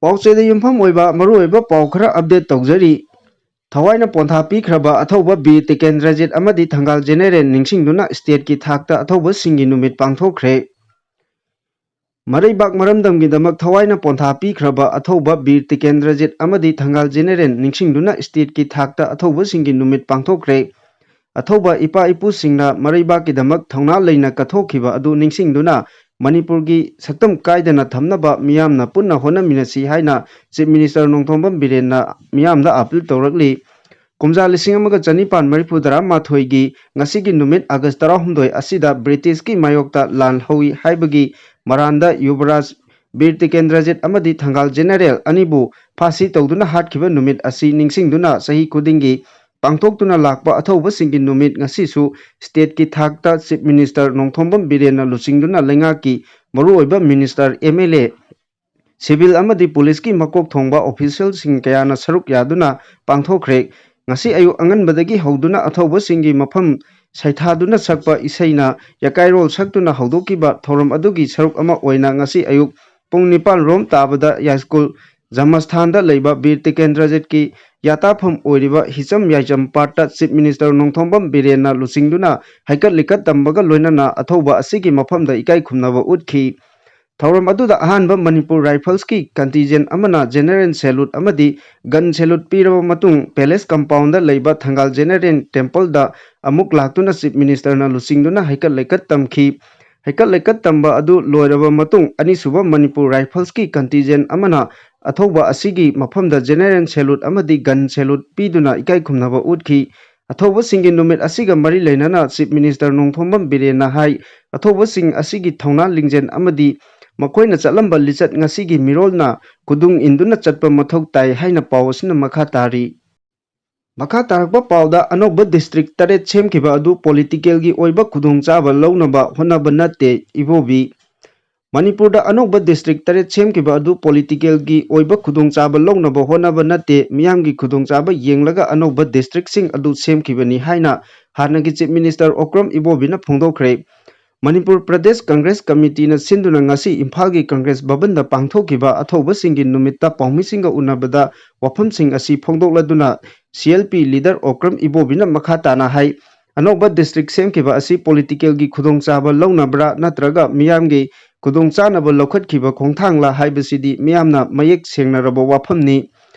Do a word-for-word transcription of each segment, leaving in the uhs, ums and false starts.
ꯄꯥꯎꯆꯦꯗ ꯌꯨꯝꯐꯝ ꯑꯣꯏꯕ ꯃꯔꯨꯑꯣꯏꯕ ꯄꯥꯎ ꯈꯔ ꯑꯞꯗꯦꯠ ꯇꯧꯖꯔꯤ꯫ ꯊꯋꯥꯏꯅ ꯄꯣꯟꯊꯥ ꯄꯤꯈ꯭ꯔꯕ ꯑꯊꯧꯕ ꯕꯤꯔ ꯇꯤꯀꯦꯟꯗ꯭ꯔꯖꯤꯠ ꯑꯃꯗꯤ ꯊꯪꯒꯥꯜ ꯖꯦꯅꯦꯔꯦꯜ ꯅꯤꯡꯁꯤꯡꯗꯨꯅ ꯁ꯭ꯇꯦꯠꯀꯤ ꯊꯥꯛꯇ ꯑꯊꯧꯕꯁꯤꯡꯒꯤ ꯅꯨꯃꯤꯠ ꯄꯥꯡꯊꯣꯛꯈ꯭ꯔꯦ꯫ ꯃꯔꯩꯕꯥꯛ ꯃꯔꯝꯗꯝꯒꯤꯗꯃꯛ ꯊꯋꯥꯏꯅ ꯄꯣꯟꯊꯥ ꯄꯤꯈ꯭ꯔꯕ ꯑꯊꯧꯕ ꯕꯤꯔ ꯇꯤꯀꯦꯟꯗ꯭ꯔꯖꯤꯠ ꯑꯃꯗꯤ ꯊꯪꯒꯥꯜ ꯖꯦꯅꯦꯔꯦꯜ ꯅꯤꯡꯁꯤꯡꯗꯨꯅ ꯁ꯭ꯇꯦꯠꯀꯤ ꯊꯥꯛꯇ ꯑꯊꯧꯕꯁꯤꯡꯒꯤ ꯅꯨꯃꯤꯠ ꯄꯥꯡꯊꯣꯛꯈ꯭ꯔꯦ꯫ ꯑꯊꯧꯕ ꯏꯄꯥ ꯏꯄꯨꯁꯤꯡꯅ ꯃꯔꯩꯕꯥꯛꯀꯤꯗꯃꯛ ꯊꯧꯅꯥ ꯂꯩꯅ ꯀꯠꯊꯣꯛꯈꯤꯕ ꯑꯗꯨ ꯅꯤꯡꯁꯤꯡꯗꯨꯅ ꯃꯅꯤꯄꯨꯔꯒꯤ ꯁꯛꯇꯝ ꯀꯥꯏꯗꯅ ꯊꯝꯅꯕ ꯃꯤꯌꯥꯝꯅ ꯄꯨꯟꯅ ꯍꯣꯠꯅꯃꯤꯟꯅꯁꯤ ꯍꯥꯏꯅ ꯆꯤꯐ ꯃꯤꯅꯤꯁꯇꯔ ꯅꯣꯡꯊꯣꯝꯕꯝ ꯕꯤꯔꯦꯟꯅ ꯃꯤꯌꯥꯝꯗ ꯑꯥꯄꯤꯜ ꯇꯧꯔꯛꯂꯤ꯫ ꯀꯨꯝꯖꯥ ꯂꯤꯁꯤꯡ ꯑꯃꯒ ꯆꯅꯤꯄꯥꯟ ꯃꯔꯤꯐꯨ ꯇꯔꯥꯃꯥꯊꯣꯏꯒꯤ ꯉꯁꯤꯒꯤ ꯅꯨꯃꯤꯠ ꯑꯥꯒꯁ ꯇꯔꯥꯍꯨꯝꯗꯣꯏ ꯑꯁꯤꯗ ꯕ꯭ꯔꯤꯇꯤꯁꯀꯤ ꯃꯥꯌꯣꯛꯇ ꯂꯥꯟ ꯍꯧꯏ ꯍꯥꯏꯕꯒꯤ ꯃꯔꯥꯟꯗ ꯌꯨꯕꯔꯥꯖ ꯕꯤꯔ ꯇꯤꯀꯦꯟꯗ꯭ꯔꯖꯤꯠ ꯑꯃꯗꯤ ꯊꯪꯒꯥꯜ ꯖꯦꯅꯦꯔꯦꯜ ꯑꯅꯤꯕꯨ ꯐꯥꯁꯤ ꯇꯧꯗꯨꯅ ꯍꯥꯠꯈꯤꯕ ꯅꯨꯃꯤꯠ ꯑꯁꯤ ꯅꯤꯡꯁꯤꯡꯗꯨꯅ ꯆꯍꯤ ꯈꯨꯗꯤꯡꯒꯤ ꯄꯥꯡꯊꯣꯛꯇꯨꯅ ꯂꯥꯛꯄ ꯑꯊꯧꯕꯁꯤꯡꯒꯤ ꯅꯨꯃꯤꯠ ꯉꯁꯤꯁꯨ ꯁ꯭ꯇꯦꯠꯀꯤ ꯊꯥꯛꯇ ꯆꯤꯐ ꯃꯤꯅꯤꯁꯇꯔ ꯅꯣꯡꯊꯣꯝꯕꯝ ꯕꯤꯔꯦꯟꯅ ꯂꯨꯆꯤꯡꯗꯨꯅ ꯂꯩꯉꯥꯛꯀꯤ ꯃꯔꯨꯑꯣꯏꯕ minister, M L A, civil ꯑꯃꯗꯤ ꯄꯨꯂꯤꯁꯀꯤ ꯃꯀꯣꯛ ꯊꯣꯡꯕ ꯑꯣꯐꯤꯁꯤꯌꯦꯜꯁꯤꯡ ꯀꯌꯥꯅ ꯁꯔꯨꯛ ꯌꯥꯗꯨꯅ ꯄꯥꯡꯊꯣꯛꯈ꯭ꯔꯦ꯫ ꯉꯁꯤ ꯑꯌꯨꯛ ꯑꯉꯟꯕꯗꯒꯤ ꯍꯧꯗꯨꯅ ꯑꯊꯧꯕꯁꯤꯡꯒꯤ ꯃꯐꯝ ꯁꯩꯊꯥꯗꯨꯅ ꯁꯛꯄ ꯏꯁꯩꯅ ꯌꯥꯀꯥꯏꯔꯣꯜ ꯁꯛꯇꯨꯅ ꯍꯧꯗꯣꯛꯈꯤꯕ ꯊꯧꯔꯝ ꯑꯗꯨꯒꯤ ꯁꯔꯨꯛ ꯑꯃ ꯑꯣꯏꯅ ꯉꯁꯤ ꯑꯌꯨꯛ ꯄꯨꯡ ꯅꯤꯄꯥꯟ ꯔꯣꯝ ꯇꯥꯕꯗ ꯌꯥꯏꯁ꯭ꯀꯨꯜ ꯖꯃꯁꯊꯥꯟꯗ ꯂꯩꯕ ꯕꯤꯔ ꯇꯤꯀꯦꯟꯗ꯭ꯔꯖꯤꯠꯀꯤ ꯌꯥꯇꯥꯐꯝ ꯑꯣꯏꯔꯤꯕ ꯍꯤꯆꯝ ꯌꯥꯏꯆꯝ ꯄꯥꯠꯇ ꯆꯤꯐ ꯃꯤꯅꯤꯁꯇꯔ ꯅꯣꯡꯊꯣꯝꯕꯝ ꯕꯤꯔꯦꯟꯅ ꯂꯨꯆꯤꯡꯗꯨꯅ ꯍꯩꯀꯠ ꯂꯩꯀꯠ ꯇꯝꯕꯒ ꯂꯣꯏꯅꯅ ꯑꯊꯧꯕ ꯑꯁꯤꯒꯤ ꯃꯐꯝꯗ ꯏꯀꯥꯏ ꯈꯨꯝꯅꯕ ꯎꯠꯈꯤ꯫ ꯊꯧꯔꯝ ꯑꯗꯨꯗ ꯑꯍꯥꯟꯕ ꯃꯅꯤꯄꯨꯔ ꯔꯥꯏꯐꯜꯁꯀꯤ ꯀꯟꯇꯤꯟꯖꯦꯟ ꯑꯃꯅ ꯖꯦꯅꯦꯔꯦꯜ ꯁꯦꯂꯨꯠ ꯑꯃꯗꯤ ꯒꯟ ꯁꯦꯂꯨꯠ ꯄꯤꯔꯕ ꯃꯇꯨꯡ ꯄꯦꯂꯦꯁ ꯀꯝꯄꯥꯎꯟꯗ ꯂꯩꯕ ꯊꯪꯒꯥꯜ ꯖꯦꯅꯦꯔꯦꯜ ꯇꯦꯝꯄꯜꯗ ꯑꯃꯨꯛ ꯂꯥꯛꯇꯨꯅ ꯆꯤꯐ ꯃꯤꯅꯤꯁꯇꯔꯅ ꯂꯨꯆꯤꯡꯗꯨꯅ ꯍꯩꯀꯠ ꯂꯩꯀꯠ ꯇꯝꯈꯤ꯫ ꯍꯩꯀꯠ ꯂꯩꯀꯠ ꯇꯝꯕ ꯑꯗꯨ ꯂꯣꯏꯔꯕ ꯃꯇꯨꯡ ꯑꯅꯤꯁꯨꯕ ꯃꯅꯤꯄꯨꯔ ꯔꯥꯏꯐꯜꯁꯀꯤ ꯀꯟꯇꯤꯟꯖꯦꯟ ꯑꯃꯅ ꯑꯊꯧꯕ ꯑꯁꯤꯒꯤ ꯃꯐꯝꯗ ꯖꯦꯅꯦꯔꯦꯜ ꯁꯦꯂꯨꯠ ꯑꯃꯗꯤ ꯒꯟ ꯁꯦꯂꯨꯠ ꯄꯤꯗꯨꯅ ꯏꯀꯥꯏ ꯈꯨꯝꯅꯕ ꯎꯠꯈꯤ꯫ ꯑꯊꯧꯕꯁꯤꯡꯒꯤ ꯅꯨꯃꯤꯠ ꯑꯁꯤꯒ ꯃꯔꯤ ꯂꯩꯅꯅ ꯆꯤꯐ ꯃꯤꯅꯤꯁꯇꯔ ꯅꯣꯡꯊꯣꯝꯕꯝ ꯕꯤꯔꯦꯟꯅ ꯍꯥꯏ, ꯑꯊꯧꯕꯁꯤꯡ ꯑꯁꯤꯒꯤ ꯊꯧꯅꯥ ꯂꯤꯡꯖꯦꯜ ꯑꯃꯗꯤ ꯃꯈꯣꯏꯅ ꯆꯠꯂꯝꯕ ꯂꯤꯆꯠ ꯉꯁꯤꯒꯤ ꯃꯤꯔꯣꯜꯅ ꯈꯨꯗꯨꯡ ꯏꯟꯗꯨꯅ ꯆꯠꯄ ꯃꯊꯧ ꯇꯥꯏ ꯍꯥꯏꯅ ꯄꯥꯎ ꯑꯁꯤꯅ ꯃꯈꯥ ꯇꯥꯔꯤ꯫ ꯃꯈꯥ ꯇꯥꯔꯛꯄ ꯄꯥꯎꯗ, ꯑꯅꯧꯕ ꯗꯤꯁꯇ꯭ꯔꯤꯛ ꯇꯔꯦꯠ ꯁꯦꯝꯈꯤꯕ ꯑꯗꯨ ꯄꯣꯂꯤꯇꯤꯀꯦꯜꯒꯤ ꯑꯣꯏꯕ ꯈꯨꯗꯣꯡꯆꯥꯕ ꯂꯧꯅꯕ ꯍꯣꯠꯅꯕ ꯅꯠꯇꯦ, ꯏꯕꯣꯕꯤ꯫ ꯃꯅꯤꯄꯨꯔꯗ ꯑꯅꯧꯕ ꯗꯤꯁꯇ꯭ꯔꯤꯛ ꯇꯔꯦꯠ ꯁꯦꯝꯈꯤꯕ ꯑꯗꯨ ꯄꯣꯂꯤꯇꯤꯀꯦꯜꯒꯤ ꯑꯣꯏꯕ ꯈꯨꯗꯣꯡꯆꯥꯕ ꯂꯧꯅꯕ ꯍꯣꯠꯅꯕ ꯅꯠꯇꯦ, ꯃꯤꯌꯥꯝꯒꯤ ꯈꯨꯗꯣꯡꯆꯥꯕ ꯌꯦꯡꯂꯒ ꯑꯅꯧꯕ ꯗꯤꯁꯇ꯭ꯔꯤꯛꯁꯤꯡ ꯑꯗꯨ ꯁꯦꯝꯈꯤꯕꯅꯤ ꯍꯥꯏꯅ ꯍꯥꯟꯅꯒꯤ ꯆꯤꯐ ꯃꯤꯅꯤꯁꯇꯔ ꯑꯣꯀ꯭ꯔꯝ ꯏꯕꯣꯕꯤꯅ ꯐꯣꯡꯗꯣꯛꯈ꯭ꯔꯦ꯫ ꯃꯅꯤꯄꯨꯔ ꯄ꯭ꯔꯗꯦꯁ ꯀꯪꯒ꯭ꯔꯦꯁ ꯀꯃꯤꯇꯤꯅ ꯁꯤꯟꯗꯨꯅ ꯉꯁꯤ ꯏꯝꯐꯥꯜꯒꯤ ꯀꯪꯒ꯭ꯔꯦꯁ ꯚꯕꯟꯗ ꯄꯥꯡꯊꯣꯛꯈꯤꯕ ꯑꯊꯧꯕꯁꯤꯡꯒꯤ ꯅꯨꯃꯤꯠꯇ ꯄꯥꯎꯃꯤꯁꯤꯡꯒ ꯎꯅꯕꯗ ꯋꯥꯐꯝꯁꯤꯡ ꯑꯁꯤ ꯐꯣꯡꯗꯣꯛꯂꯗꯨꯅ C L P leader Okram ꯏꯕꯣꯕꯤꯅ ꯃꯈꯥ ꯇꯥꯅ ꯍꯥꯏ, ꯑꯅꯧꯕ ꯗꯤꯁꯇ꯭ꯔꯤꯛ ꯁꯦꯝꯈꯤꯕ ꯑꯁꯤ ꯄꯣꯂꯤꯇꯤꯀꯦꯜꯒꯤ ꯈꯨꯗꯣꯡꯆꯥꯕ ꯂꯧꯅꯕ꯭ꯔꯥ ꯅꯠꯇ꯭ꯔꯒ ꯃꯤꯌꯥꯝꯒꯤ ꯈꯨꯗꯣꯡꯆꯥꯅꯕ ꯂꯧꯈꯠꯈꯤꯕ ꯈꯣꯡꯊꯥꯡꯂꯥ ꯍꯥꯏꯕꯁꯤꯗꯤ ꯃꯤꯌꯥꯝꯅ ꯃꯌꯦꯛ ꯁꯦꯡꯅꯔꯕ ꯋꯥꯐꯝꯅꯤ꯫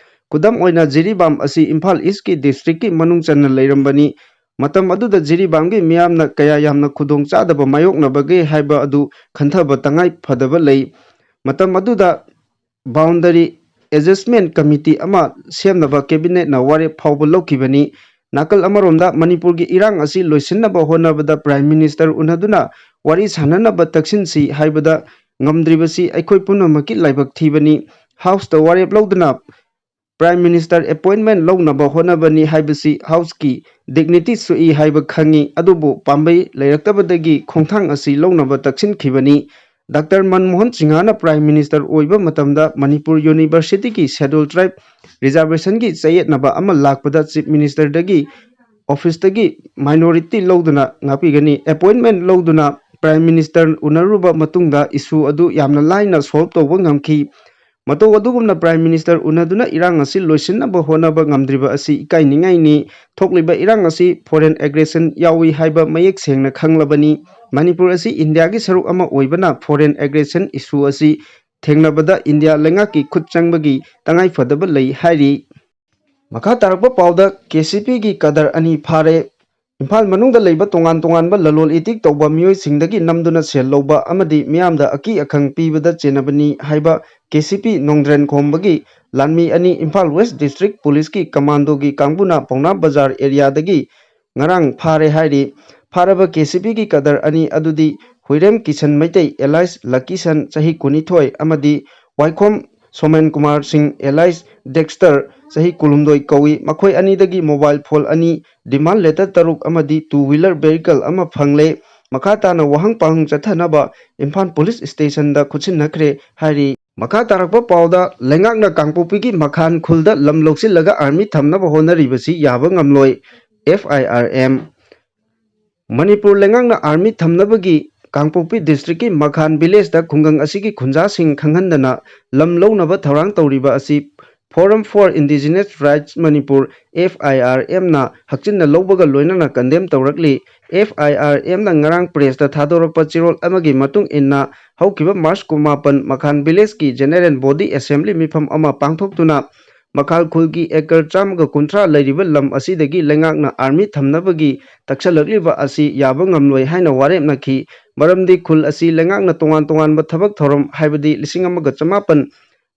ꯈꯨꯗꯝ ꯑꯣꯏꯅ ꯖꯤꯔꯤꯕꯥꯝ ꯑꯁꯤ ꯏꯝꯐꯥꯜ ꯏꯁꯀꯤ ꯗꯤꯁꯇ꯭ꯔꯤꯛꯀꯤ ꯃꯅꯨꯡ ꯆꯟꯅ ꯂꯩꯔꯝꯕꯅꯤ꯫ ꯃꯇꯝ ꯑꯗꯨꯗ ꯖꯤꯔꯤꯕꯥꯝꯒꯤ ꯃꯤꯌꯥꯝꯅ ꯀꯌꯥ ꯌꯥꯝꯅ ꯈꯨꯗꯣꯡꯆꯥꯗꯕ ꯃꯥꯌꯣꯛꯅꯕꯒꯦ ꯍꯥꯏꯕ ꯑꯗꯨ ꯈꯟꯊꯕ ꯇꯉꯥꯏ ꯐꯗꯕ ꯂꯩ꯫ ꯃꯇꯝ ꯑꯗꯨꯗ ꯕꯥꯎꯟꯗꯔꯤ ꯑꯦꯗꯖꯁꯃꯦꯟ ꯀꯃꯤꯇꯤ ꯑꯃ ꯁꯦꯝꯅꯕ ꯀꯦꯕꯤꯅꯦꯠꯅ ꯋꯥꯔꯦꯞ ꯐꯥꯎꯕ ꯂꯧꯈꯤꯕꯅꯤ꯫ ꯅꯥꯀꯜ ꯑꯃꯔꯣꯝꯗ ꯃꯅꯤꯄꯨꯔꯒꯤ ꯏꯔꯥꯡ ꯑꯁꯤ ꯂꯣꯏꯁꯤꯟꯅꯕ ꯍꯣꯠꯅꯕꯗ ꯄ꯭ꯔꯥꯏꯝ ꯃꯤꯅꯤꯁꯇꯔ ꯎꯅꯗꯨꯅ ꯋꯥꯔꯤ ꯁꯥꯟꯅꯅꯕ ꯇꯛꯁꯤꯟꯁꯤ ꯍꯥꯏꯕꯗ ꯉꯝꯗ꯭ꯔꯤꯕꯁꯤ ꯑꯩꯈꯣꯏ ꯄꯨꯝꯅꯃꯛꯀꯤ ꯂꯥꯏꯕꯛ ꯊꯤꯕꯅꯤ꯫ ꯍꯥꯎꯁꯇ ꯋꯥꯔꯦꯞ ꯂꯧꯗꯨꯅ ꯄ꯭ꯔꯥꯏꯝ ꯃꯤꯅꯤꯁꯇꯔ ꯑꯦꯄꯣꯏꯟꯃꯦꯟ ꯂꯧꯅꯕ ꯍꯣꯠꯅꯕꯅꯤ ꯍꯥꯏꯕꯁꯤ ꯍꯥꯎꯁꯀꯤ ꯗꯤꯒꯅꯤꯇꯤ ꯁꯣꯛꯏ ꯍꯥꯏꯕ ꯈꯪꯏ, ꯑꯗꯨꯕꯨ ꯄꯥꯝꯕꯩ ꯂꯩꯔꯛꯇꯕꯗꯒꯤ ꯈꯣꯡꯊꯥꯡ ꯑꯁꯤ ꯂꯧꯅꯕ ꯇꯛꯁꯤꯟꯈꯤꯕꯅꯤ꯫ ꯗꯥꯛꯇꯔ ꯃꯟꯃꯣꯍꯟ ꯁꯤꯡꯍꯅ ꯄ꯭ꯔꯥꯏꯝ ꯃꯤꯅꯤꯁꯇꯔ ꯑꯣꯏꯕ ꯃꯇꯝꯗ ꯃꯅꯤꯄꯨꯔ ꯌꯨꯅꯤꯚꯔꯁꯤꯇꯤꯒꯤ ꯁꯦꯗ꯭ꯌꯨꯜ ꯇ꯭ꯔꯥꯏꯕ ꯔꯤꯖꯥꯔꯕꯦꯁꯟꯒꯤ ꯆꯌꯦꯠꯅꯕ ꯑꯃ ꯂꯥꯛꯄꯗ ꯆꯤꯐ ꯃꯤꯅꯤꯁꯇꯔꯗꯒꯤ ꯑꯣꯐꯤꯁꯇꯒꯤ ꯃꯥꯏꯅꯣꯔꯤꯇꯤ ꯂꯧꯗꯨꯅ ꯉꯥꯛꯄꯤꯒꯅꯤ꯫ ꯑꯦꯄꯣꯏꯟꯃꯦꯟ ꯂꯧꯗꯨꯅ ꯄ꯭ꯔꯥꯏꯝ ꯃꯤꯅꯤꯁꯇꯔ ꯎꯅꯔꯨꯕ ꯃꯇꯨꯡꯗ ꯏꯁꯨ ꯑꯗꯨ ꯌꯥꯝꯅ ꯂꯥꯏꯅ ꯁꯣꯜꯕ ꯇꯧꯕ ꯉꯝꯈꯤ꯫ ꯃꯇꯧ ꯑꯗꯨꯒꯨꯝꯅ ꯄ꯭ꯔꯥꯏꯝ ꯃꯤꯅꯤꯁꯇꯔ ꯎꯅꯗꯨꯅ ꯏꯔꯥꯡ ꯑꯁꯤ ꯂꯣꯏꯁꯤꯟꯅꯕ ꯍꯣꯠꯅꯕ ꯉꯝꯗ꯭ꯔꯤꯕ ꯑꯁꯤ ꯏꯀꯥꯏꯅꯤꯡꯉꯥꯏꯅꯤ꯫ ꯊꯣꯛꯂꯤꯕ ꯏꯔꯥꯡ ꯑꯁꯤ ꯐꯣꯔꯦꯟ ꯑꯦꯒ꯭ꯔꯦꯁꯟ ꯌꯥꯎꯏ ꯍꯥꯏꯕ ꯃꯌꯦꯛ ꯁꯦꯡꯅ ꯈꯪꯂꯕꯅꯤ꯫ ꯃꯅꯤꯄꯨꯔ ꯑꯁꯤ ꯏꯟꯗꯤꯌꯥꯒꯤ ꯁꯔꯨꯛ ꯑꯃ ꯑꯣꯏꯕꯅ ꯐꯣꯔꯦꯟ ꯑꯦꯒ꯭ꯔꯦꯁꯟ ꯏꯁꯨ ꯑꯁꯤ ꯊꯦꯡꯅꯕꯗ ꯏꯟꯗꯤꯌꯥ ꯂꯩꯉꯥꯛꯀꯤ ꯈꯨꯠ ꯆꯪꯕꯒꯤ ꯇꯉꯥꯏꯐꯗꯕ ꯂꯩ ꯍꯥꯏꯔꯤ꯫ ꯃꯈꯥ ꯇꯥꯔꯛꯄ ꯄꯥꯎꯗ ꯀꯦ ꯁꯤ ꯄꯤꯒꯤ ꯀꯗꯔ ꯑꯅꯤ ꯐꯥꯔꯦ꯫ ꯏꯝꯐꯥꯜ ꯃꯅꯨꯡꯗ ꯂꯩꯕ ꯇꯣꯉꯥꯟ ꯇꯣꯉꯥꯟꯕ ꯂꯂꯣꯟ ꯏꯇꯤꯛ ꯇꯧꯕ ꯃꯤꯑꯣꯏꯁꯤꯡꯗꯒꯤ ꯅꯝꯗꯨꯅ ꯁꯦꯜ ꯂꯧꯕ ꯑꯃꯗꯤ ꯃꯤꯌꯥꯝꯗ ꯑꯀꯤ ꯑꯈꯪ ꯄꯤꯕꯗ ꯆꯦꯟꯅꯕꯅꯤ ꯍꯥꯏꯕ ꯀꯦ ꯁꯤ ꯄꯤ ꯅꯣꯡꯗ꯭ꯔꯦꯟ ꯈꯣꯝꯕꯒꯤ ꯂꯥꯟꯃꯤ ꯑꯅꯤ ꯏꯝꯐꯥꯜ ꯋꯦꯁ ꯗꯤꯁꯇ꯭ꯔꯤꯛ ꯄꯨꯂꯤꯁꯀꯤ ꯀꯃꯥꯟꯗꯣꯒꯤ ꯀꯥꯡꯕꯨꯅ ꯄꯥꯎꯅꯥ ꯕꯖꯥꯔ ꯑꯦꯔꯤꯌꯥꯗꯒꯤ ꯉꯔꯥꯡ ꯐꯥꯔꯦ ꯍꯥꯏꯔꯤ꯫ ꯐꯥꯔꯕ ꯀꯦ ꯁꯤ ꯄꯤꯒꯤ ꯀꯗꯔ ꯑꯅꯤ ꯑꯗꯨꯗꯤ ꯍꯨꯏꯔꯦꯝ ꯀꯤꯁꯟ ꯃꯩꯇꯩ ꯑꯦꯂꯥꯏꯁ ꯂꯛꯀꯤ ꯁꯟ ꯆꯍꯤ ꯀꯨꯟꯅꯤꯊꯣꯏ ꯑꯃꯗꯤ ꯋꯥꯏꯈꯣꯝ ꯁꯣꯃꯦꯟ ꯀꯨꯃꯥꯔ ꯁꯤꯡ ꯑꯦꯂꯥꯏꯁ ꯗꯦꯛꯁꯇꯔ ꯆꯍꯤ ꯀꯨꯟꯍꯨꯝꯗꯣꯏ ꯀꯧꯏ꯫ ꯃꯈꯣꯏ ꯑꯅꯤꯗꯒꯤ ꯃꯣꯕꯥꯏꯜ ꯐꯣꯟ ꯑꯅꯤ, ꯗꯤꯃꯥꯟ ꯂꯦꯇꯔ ꯇꯔꯨꯛ ꯑꯃꯗꯤ ꯇꯨ ꯋꯤꯂꯔ ꯚꯦꯍꯤꯀꯜ ꯑꯃ ꯐꯪꯂꯦ꯫ ꯃꯈꯥ ꯇꯥꯅ ꯋꯥꯍꯪ ꯄꯥꯎꯍꯪ ꯆꯠꯊꯅꯕ ꯏꯝꯐꯥꯜ ꯄꯨꯂꯤꯁ ꯁ꯭ꯇꯦꯁꯟꯗ ꯈꯨꯠꯁꯤꯟꯅꯈ꯭ꯔꯦ ꯍꯥꯏꯔꯤ꯫ ꯃꯈꯥ ꯇꯥꯔꯛꯄ ꯄꯥꯎꯗ, ꯂꯩꯉꯥꯛꯅ ꯀꯥꯡꯄꯣꯛꯄꯤꯒꯤ ꯃꯈꯥꯟ ꯈꯨꯜꯗ ꯂꯝ ꯂꯧꯁꯤꯜꯂꯒ ꯑꯥꯔꯃꯤ ꯊꯝꯅꯕ ꯍꯣꯠꯅꯔꯤꯕꯁꯤ ꯌꯥꯕ ꯉꯝꯂꯣꯏ, ꯑꯦꯐ ꯑꯥꯏ ꯑꯥꯔ ꯑꯦꯝ꯫ ꯃꯅꯤꯄꯨꯔ ꯂꯩꯉꯥꯛꯅ ꯑꯥꯔꯃꯤ ꯊꯝꯅꯕꯒꯤ ꯀꯥꯡꯄꯣꯛꯄꯤ ꯗꯤꯁꯇ꯭ꯔꯤꯛꯀꯤ ꯃꯈꯥꯟ ꯚꯤꯂꯦꯖꯇ ꯈꯨꯡꯒꯪ ꯑꯁꯤꯒꯤ ꯈꯨꯟꯖꯥꯁꯤꯡ ꯈꯪꯍꯟꯗꯅ ꯂꯝ ꯂꯧꯅꯕ ꯊꯧꯔꯥꯡ ꯇꯧꯔꯤꯕ ꯑꯁꯤ Forum for Indigenous Rights Manipur, F I R M ꯅ ꯍꯛꯆꯤꯟꯅ ꯂꯧꯕꯒ ꯂꯣꯏꯅꯅ condemn ꯇꯧꯔꯛꯂꯤ꯫ F I R M ꯅ ꯉꯔꯥꯡ ꯄ꯭ꯔꯦꯁꯇ ꯊꯥꯗꯣꯔꯛꯄ ꯆꯦꯔꯣꯜ ꯑꯃꯒꯤ ꯃꯇꯨꯡ ꯏꯟꯅ, ꯍꯧꯈꯤꯕ ꯃꯥꯔꯆ ꯀꯨꯟꯃꯥꯄꯟ ꯃꯈꯥꯟ ꯚꯤꯂꯦꯖꯀꯤ ꯖꯦꯅꯦꯔꯦꯜ ꯕꯣꯗꯤ ꯑꯦꯁꯦꯝꯕ꯭ꯂꯤ ꯃꯤꯐꯝ ꯑꯃ ꯄꯥꯡꯊꯣꯛꯇꯨꯅ ꯃꯈꯥꯜ ꯈꯨꯜꯒꯤ ꯑꯦꯀꯔ ꯆꯥꯝꯃꯒ ꯀꯨꯟꯊ꯭ꯔꯥ ꯂꯩꯔꯤꯕ ꯂꯝ ꯑꯁꯤꯗꯒꯤ ꯂꯩꯉꯥꯛꯅ ꯑꯥꯔꯃꯤ ꯊꯝꯅꯕꯒꯤ ꯇꯛꯁꯜꯂꯛꯂꯤꯕ ꯑꯁꯤ ꯌꯥꯕ ꯉꯝꯂꯣꯏ ꯍꯥꯏꯅ ꯋꯥꯔꯦꯞꯅꯈꯤ꯫ ꯃꯔꯝꯗꯤ ꯈꯨꯜ ꯑꯁꯤ ꯂꯩꯉꯥꯛꯅ ꯇꯣꯉꯥꯟ ꯇꯣꯉꯥꯟꯕ ꯊꯕꯛ ꯊꯧꯔꯝ, ꯍꯥꯏꯕꯗꯤ ꯂꯤꯁꯤꯡ ꯑꯃꯒ ꯆꯃꯥꯄꯟ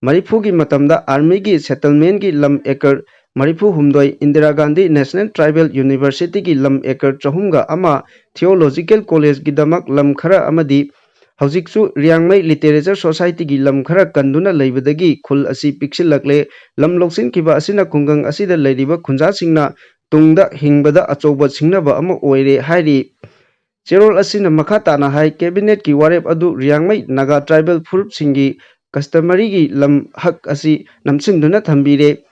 ꯃꯔꯤꯐꯨꯒꯤ ꯃꯇꯝꯗ ꯑꯥꯔꯃꯤꯒꯤ ꯁꯦꯇꯜꯃꯦꯟꯒꯤ ꯂꯝ ꯑꯦꯀꯔ ꯃꯔꯤꯐꯨ ꯍꯨꯝꯗꯣꯏ, ꯏꯟꯗꯤꯔꯥ ꯒꯥꯟꯙꯤ ꯅꯦꯁꯅꯦꯜ ꯇ꯭ꯔꯥꯏꯕꯦꯜ ꯌꯨꯅꯤꯚꯔꯁꯤꯇꯤꯒꯤ ꯂꯝ ꯑꯦꯀꯔ ꯆꯍꯨꯝꯒ ꯑꯃ, ꯊꯤꯑꯣꯂꯣꯖꯤꯀꯦꯜ ꯀꯣꯂꯦꯖꯀꯤꯗꯃꯛ ꯂꯝ ꯈꯔ ꯑꯃꯗꯤ ꯍꯧꯖꯤꯛꯁꯨ ꯔꯤꯌꯥꯡꯃꯩ ꯂꯤꯇꯔꯦꯆꯔ ꯁꯣꯁꯥꯏꯇꯤꯒꯤ ꯂꯝ ꯈꯔ ꯀꯟꯗꯨꯅ ꯂꯩꯕꯗꯒꯤ ꯈꯨꯜ ꯑꯁꯤ ꯄꯤꯛꯁꯤꯜꯂꯛꯂꯦ꯫ ꯂꯝ ꯂꯧꯁꯤꯟꯈꯤꯕ ꯑꯁꯤꯅ ꯈꯨꯡꯒꯪ ꯑꯁꯤꯗ ꯂꯩꯔꯤꯕ ꯈꯨꯟꯖꯥꯁꯤꯡꯅ ꯇꯨꯡꯗ ꯍꯤꯡꯕꯗ ꯑꯆꯧꯕ ꯁꯤꯡꯅꯕ ꯑꯃ ꯑꯣꯏꯔꯦ ꯍꯥꯏꯔꯤ꯫ ꯆꯦꯔꯣꯜ ꯑꯁꯤꯅ ꯃꯈꯥ ꯇꯥꯅ ꯍꯥꯏ, ꯀꯦꯕꯤꯅꯦꯠꯀꯤ ꯋꯥꯔꯦꯞ ꯑꯗꯨ ꯔꯤꯌꯥꯡꯃꯩ ꯅꯥꯒꯥ ꯇ꯭ꯔꯥꯏꯕꯦꯜ ꯐꯨꯔꯨꯞꯁꯤꯡꯒꯤ ꯀꯁꯇꯃꯔꯤꯒꯤ ꯂꯝ ꯍꯛ ꯑꯁꯤ ꯅꯝꯁꯤꯟꯗꯨꯅ ꯊꯝꯕꯤꯔꯦ꯫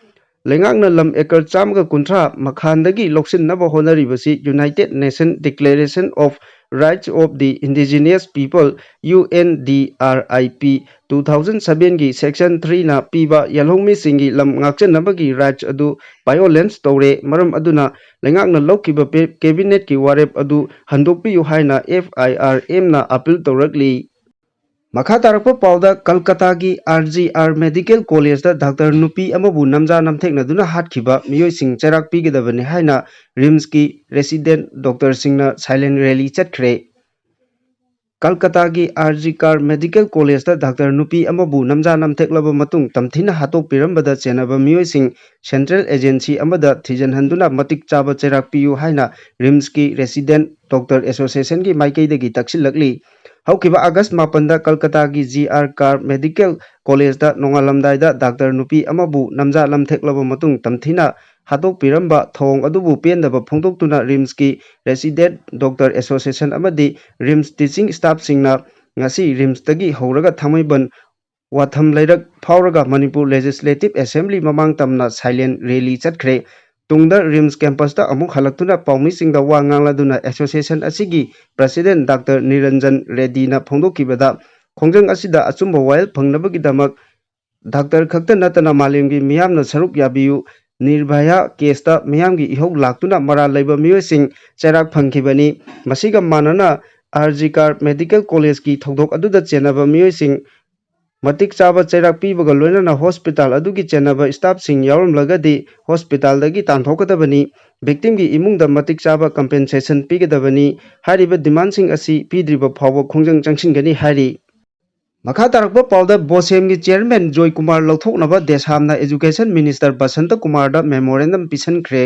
ꯂꯩꯉꯥꯛꯅ ꯂꯝ ꯑꯦꯀꯔ ꯆꯥꯝꯃꯒ ꯀꯨꯟꯊ꯭ꯔꯥ ꯃꯈꯥꯟꯗꯒꯤ ꯂꯧꯁꯤꯟꯅꯕ ꯍꯣꯠꯅꯔꯤꯕꯁꯤ United Nation Declaration of Rights of the Indigenous People, U N D R I P, two thousand sevenꯒꯤ section threeꯅ ꯄꯤꯕ ꯌꯦꯜꯍꯧꯃꯤꯁꯤꯡꯒꯤ ꯂꯝ ꯉꯥꯛꯆꯅꯕꯒꯤ ꯔꯥꯏꯠꯁ ꯑꯗꯨ ꯚꯥꯏꯑꯣꯂꯦꯟꯁ ꯇꯧꯔꯦ꯫ ꯃꯔꯝ ꯑꯗꯨꯅ ꯂꯩꯉꯥꯛꯅ ꯂꯧꯈꯤꯕ ꯄꯦ-, ꯀꯦꯕꯤꯅꯦꯠꯀꯤ ꯋꯥꯔꯦꯞ ꯑꯗꯨ ꯍꯟꯗꯣꯛꯄꯤꯌꯨ ꯍꯥꯏꯅ F I R Mꯅ ꯑꯄꯤꯜ ꯇꯧꯔꯛꯂꯤ꯫ ꯃꯈꯥ ꯇꯥꯔꯛꯄ ꯄꯥꯎꯗ, ꯀꯜꯀꯇꯥꯒꯤ R G R Medical Collegeꯇ ꯗꯥꯛꯇꯔ ꯅꯨꯄꯤ ꯑꯃꯕꯨ ꯅꯝꯖꯥ ꯅꯝꯊꯦꯛꯅꯗꯨꯅ ꯍꯥꯠꯈꯤꯕ ꯃꯤꯑꯣꯏꯁꯤꯡ ꯆꯩꯔꯥꯛ ꯄꯤꯒꯗꯕꯅꯤ ꯍꯥꯏꯅ ꯔꯤꯝꯁꯀꯤ ꯔꯦꯁꯤꯗꯦꯟꯠ ꯗꯣꯛꯇꯔꯁꯤꯡꯅ ꯁꯥꯏꯂꯦꯟ ꯔꯦꯂꯤ ꯆꯠꯈ꯭ꯔꯦ꯫ ꯀꯜꯀꯇꯥꯒꯤ R G Kar Medical Collegeꯇ ꯗꯥꯛꯇꯔ ꯅꯨꯄꯤ ꯑꯃꯕꯨ ꯅꯝꯖꯥ ꯅꯝꯊꯦꯛꯂꯕ ꯃꯇꯨꯡ ꯇꯝꯊꯤꯅ ꯍꯥꯠꯇꯣꯛꯄꯤꯔꯝꯕꯗ ꯆꯦꯟꯅꯕ ꯃꯤꯑꯣꯏꯁꯤꯡ ꯁꯦꯟꯇ꯭ꯔꯦꯜ ꯑꯦꯖꯦꯟꯁꯤ ꯑꯃꯗ ꯊꯤꯖꯤꯟꯍꯟꯗꯨꯅ ꯃꯇꯤꯛ ꯆꯥꯕ ꯆꯩꯔꯥꯛ ꯄꯤꯌꯨ ꯍꯥꯏꯅ ꯔꯤꯝꯁꯀꯤ ꯔꯦꯁꯤꯗꯦꯟꯠ ꯗꯣꯛꯇꯔ ꯑꯦꯁꯣꯁꯤꯌꯦꯁꯟꯒꯤ ꯃꯥꯏꯀꯩꯗꯒꯤ ꯇꯛꯁꯤꯜꯂꯛꯂꯤ꯫ ꯍꯧꯈꯤꯕ ꯑꯥꯒꯁ ꯃꯥꯄꯟꯗ ꯀꯜꯀꯇꯥꯒꯤ G R Kar Medical Collegeꯇ ꯅꯣꯡꯉꯥꯜꯂꯝꯗꯥꯏꯗ ꯗꯥꯛꯇꯔ ꯅꯨꯄꯤ ꯑꯃꯕꯨ ꯅꯝꯖꯥ ꯅꯝꯊꯦꯛꯂꯕ ꯃꯇꯨꯡ ꯇꯝꯊꯤꯅ ꯍꯥꯠꯇꯣꯛꯄꯤꯔꯝꯕ ꯊꯧꯑꯣꯡ ꯑꯗꯨꯕꯨ ꯄꯦꯟꯗꯕ ꯐꯣꯡꯗꯣꯛꯇꯨꯅ ꯔꯤꯝꯁꯀꯤ ꯔꯦꯁꯤꯗꯦꯟꯠ ꯗꯣꯛꯇꯔ ꯑꯦꯁꯣꯁꯤꯌꯦꯁꯟ ꯑꯃꯗꯤ ꯔꯤꯝꯁ ꯇꯤꯆꯤꯡ ꯁ꯭ꯇꯥꯐꯁꯤꯡꯅ ꯉꯁꯤ ꯔꯤꯝꯁꯇꯒꯤ ꯍꯧꯔꯒ ꯊꯥꯡꯃꯩꯕꯟ ꯋꯥꯊꯝ ꯂꯩꯔꯛ ꯐꯥꯎꯔꯒ ꯃꯅꯤꯄꯨꯔ ꯂꯦꯖꯤꯁꯂꯦꯇꯤꯚ ꯑꯦꯁꯦꯝꯕ꯭ꯂꯤ ꯃꯃꯥꯡ ꯇꯝꯅ ꯁꯥꯏꯂꯦꯟ ꯔꯦꯂꯤ ꯆꯠꯈ꯭ꯔꯦ꯫ ꯇꯨꯡꯗ ꯔꯤꯝꯁ ꯀꯦꯝꯄꯁꯇ ꯑꯃꯨꯛ ꯍꯜꯂꯛꯇꯨꯅ ꯄꯥꯎꯃꯤꯁꯤꯡꯗ ꯋꯥ ꯉꯥꯡꯂꯗꯨꯅ ꯑꯦꯁꯣꯁꯤꯌꯦꯁꯟ ꯑꯁꯤꯒꯤ ꯄ꯭ꯔꯁꯤꯗꯦꯟꯠ ꯗꯥꯛꯇꯔ ꯅꯤꯔꯟꯖꯟ ꯔꯦꯗꯗꯤꯅ ꯐꯣꯡꯗꯣꯛꯈꯤꯕꯗ, ꯈꯣꯡꯖꯪ ꯑꯁꯤꯗ ꯑꯆꯨꯝꯕ ꯋꯥꯌꯦꯜ ꯐꯪꯅꯕꯒꯤꯗꯃꯛ ꯗꯥꯛꯇꯔ ꯈꯛꯇ ꯅꯠꯇꯅ ꯃꯥꯂꯦꯝꯒꯤ ꯃꯤꯌꯥꯝꯅ ꯁꯔꯨꯛ ꯌꯥꯕꯤꯌꯨ, ꯅꯤꯔꯚꯌꯥ ꯀꯦꯁꯇ ꯃꯤꯌꯥꯝꯒꯤ ꯏꯍꯧ ꯂꯥꯛꯇꯨꯅ ꯃꯔꯥꯜ ꯂꯩꯕ ꯃꯤꯑꯣꯏꯁꯤꯡ ꯆꯩꯔꯥꯛ ꯐꯪꯈꯤꯕꯅꯤ꯫ ꯃꯁꯤꯒ ꯃꯥꯟꯅꯅ, ꯑꯥꯔ ꯖꯤ ꯀꯥꯔ ꯃꯦꯗꯤꯀꯦꯜ ꯀꯣꯂꯦꯖꯀꯤ ꯊꯧꯗꯣꯛ ꯑꯗꯨꯗ ꯆꯦꯟꯅꯕ ꯃꯤꯑꯣꯏꯁꯤꯡ ꯃꯇꯤꯛ ꯆꯥꯕ ꯆꯩꯔꯥꯛ ꯄꯤꯕꯒ ꯂꯣꯏꯅꯅ ꯍꯣꯁꯄꯤꯇꯥꯜ ꯑꯗꯨꯒꯤ ꯆꯦꯟꯅꯕ ꯁ꯭ꯇꯥꯐꯁꯤꯡ ꯌꯥꯎꯔꯝꯂꯒꯗꯤ ꯍꯣꯁꯄꯤꯇꯥꯜꯗꯒꯤ ꯇꯥꯟꯊꯣꯛꯀꯗꯕꯅꯤ꯫ ꯚꯤꯛꯇꯤꯝꯒꯤ ꯏꯃꯨꯡꯗ ꯃꯇꯤꯛ ꯆꯥꯕ ꯀꯝꯄꯦꯟꯁꯦꯁꯟ ꯄꯤꯒꯗꯕꯅꯤ꯫ ꯍꯥꯏꯔꯤꯕ ꯗꯤꯃꯥꯟꯁꯤꯡ ꯑꯁꯤ ꯄꯤꯗ꯭ꯔꯤꯕ ꯐꯥꯎꯕ ꯈꯣꯡꯖꯪ ꯆꯪꯁꯤꯟꯒꯅꯤ ꯍꯥꯏꯔꯤ꯫ ꯃꯈꯥ ꯇꯥꯔꯛꯄ ꯄꯥꯎꯗ, ꯕꯣꯁꯦꯝꯒꯤ ꯆꯤꯌꯔꯃꯦꯟ ꯖꯣꯏ ꯀꯨꯃꯥꯔ ꯂꯧꯊꯣꯛꯅꯕ ꯗꯦꯁꯥꯝꯅ ꯏꯖꯨꯀꯦꯁꯟ ꯃꯤꯅꯤꯁꯇꯔ ꯕꯁꯟꯇ ꯀꯨꯃꯥꯔꯗ ꯃꯦꯃꯣꯔꯦꯟꯗꯝ ꯄꯤꯁꯤꯟꯈ꯭ꯔꯦ꯫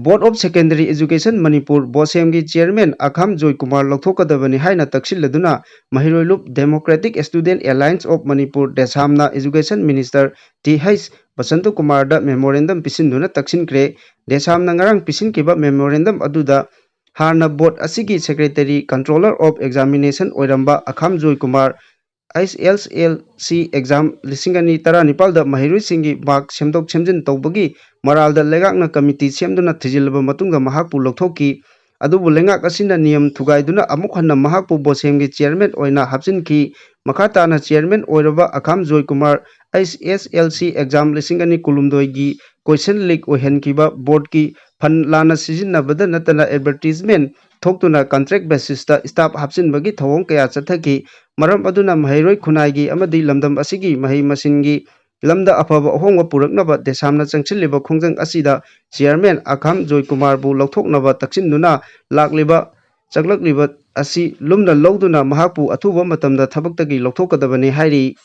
Board of secondary education Manipur, ꯕꯣꯁꯦꯝꯒꯤ ꯆꯤꯌꯔꯃꯦꯟ ꯑꯈꯥꯝ ꯖꯣꯏ ꯀꯨꯃꯥꯔ ꯂꯧꯊꯣꯛꯀꯗꯕꯅꯤ ꯍꯥꯏꯅ ꯇꯛꯁꯤꯜꯂꯗꯨꯅ ꯃꯍꯩꯔꯣꯏ ꯂꯨꯞ democratic student alliance of Manipur, ꯗꯦꯁꯥꯝꯅ education minister T H Basanta ꯀꯨꯃꯥꯔꯗ ꯃꯦꯃꯣꯔꯦꯟꯗꯝ ꯄꯤꯁꯤꯟꯗꯨꯅ ꯇꯛꯁꯤꯟꯈ꯭ꯔꯦ꯫ ꯗꯦꯁꯥꯝꯅ ꯉꯔꯥꯡ ꯄꯤꯁꯤꯟꯈꯤꯕ ꯃꯦꯃꯣꯔꯦꯟꯗꯝ ꯑꯗꯨꯗ ꯍꯥꯟꯅ ꯕꯣꯔꯗ ꯑꯁꯤꯒꯤ ꯁꯦꯀ꯭ꯔꯦꯇꯔꯤ, ꯀꯟꯇ꯭ꯔꯣꯂꯔ ꯑꯣꯐ ꯑꯦꯛꯖꯥꯃꯤꯅꯦꯁꯟ ꯑꯣꯏꯔꯝꯕ Akham Joy Kumar, H L L C exam ꯂꯤꯁꯤꯡ ꯑꯅꯤ ꯇꯔꯥꯅꯤꯄꯥꯜꯗ ꯃꯍꯩꯔꯣꯏꯁꯤꯡꯒꯤ ꯃꯥꯔꯛ ꯁꯦꯝꯗꯣꯛ ꯁꯦꯝꯖꯤꯟ ꯇꯧꯕꯒꯤ ꯃꯔꯥꯜꯗ ꯂꯩꯉꯥꯛꯅ ꯀꯃꯤꯇꯤ ꯁꯦꯝꯗꯨꯅ ꯊꯤꯖꯤꯜꯂꯕ ꯃꯇꯨꯡꯗ ꯃꯍꯥꯛꯄꯨ ꯂꯧꯊꯣꯛꯈꯤ꯫ ꯑꯗꯨꯕꯨ ꯂꯩꯉꯥꯛ ꯑꯁꯤꯅ ꯅꯤꯌꯝ ꯊꯨꯒꯥꯏꯗꯨꯅ ꯑꯃꯨꯛ ꯍꯟꯅ ꯃꯍꯥꯛꯄꯨ ꯕꯣꯁꯦꯝꯒꯤ ꯆꯤꯌꯔꯃꯦꯟ ꯑꯣꯏꯅ ꯍꯥꯞꯆꯤꯟꯈꯤ꯫ ꯃꯈꯥ ꯇꯥꯅ ꯆꯤꯌꯔꯃꯦꯟ ꯑꯣꯏꯔꯕ ꯑꯈꯥꯝ ꯖꯣꯏ ꯀꯨꯃꯥꯔ ꯑꯩꯆ ꯑꯦꯁ ꯑꯦꯜ ꯁꯤ ꯑꯦꯛꯖꯥꯝ ꯂꯤꯁꯤꯡ ꯑꯅꯤ ꯀꯨꯟꯍꯨꯝꯗꯣꯏꯒꯤ ꯀꯣꯏꯁꯟ ꯂꯤꯛ ꯑꯣꯏꯍꯟꯈꯤꯕ, ꯕꯣꯔꯗꯀꯤ ꯐꯟ ꯂꯥꯟꯅ ꯁꯤꯖꯤꯟꯅꯕꯗ ꯅꯠꯇꯅ ꯑꯦꯗꯚꯔꯇꯤꯖꯃꯦꯟ ꯊꯣꯛꯇꯨꯅ ꯀꯟꯇ꯭ꯔꯦꯛ ꯕꯦꯁꯤꯁꯇ ꯁ꯭ꯇꯥꯐ ꯍꯥꯞꯆꯤꯟꯕꯒꯤ ꯊꯧꯑꯣꯡ ꯀꯌꯥ ꯆꯠꯊꯈꯤ꯫ ꯃꯔꯝ ꯑꯗꯨꯅ ꯃꯍꯩꯔꯣꯏ ꯈꯨꯟꯅꯥꯏꯒꯤ ꯑꯃꯗꯤ ꯂꯝꯗꯝ ꯑꯁꯤꯒꯤ ꯃꯍꯩ ꯃꯁꯤꯡꯒꯤ ꯂꯝꯗ ꯑꯐꯕ ꯑꯍꯣꯡꯕ ꯄꯨꯔꯛꯅꯕ ꯗꯦꯁꯥꯝꯅ ꯆꯪꯁꯤꯜꯂꯤꯕ ꯈꯣꯡꯖꯪ ꯑꯁꯤꯗ ꯆꯤꯌꯔꯃꯦꯟ ꯑꯈꯥꯝ ꯖꯣꯏ ꯀꯨꯃꯥꯔꯕꯨ ꯂꯧꯊꯣꯛꯅꯕ ꯇꯛꯁꯤꯟꯗꯨꯅ ꯂꯥꯛꯂꯤꯕ, ꯆꯪꯂꯛꯂꯤꯕ ꯑꯁꯤ ꯂꯨꯝꯅ ꯂꯧꯗꯨꯅ ꯃꯍꯥꯛꯄꯨ ꯑꯊꯨꯕ ꯃꯇꯝꯗ ꯊꯕꯛꯇꯒꯤ ꯂꯧꯊꯣꯛꯀꯗꯕꯅꯤ ꯍꯥꯏꯔꯤ꯫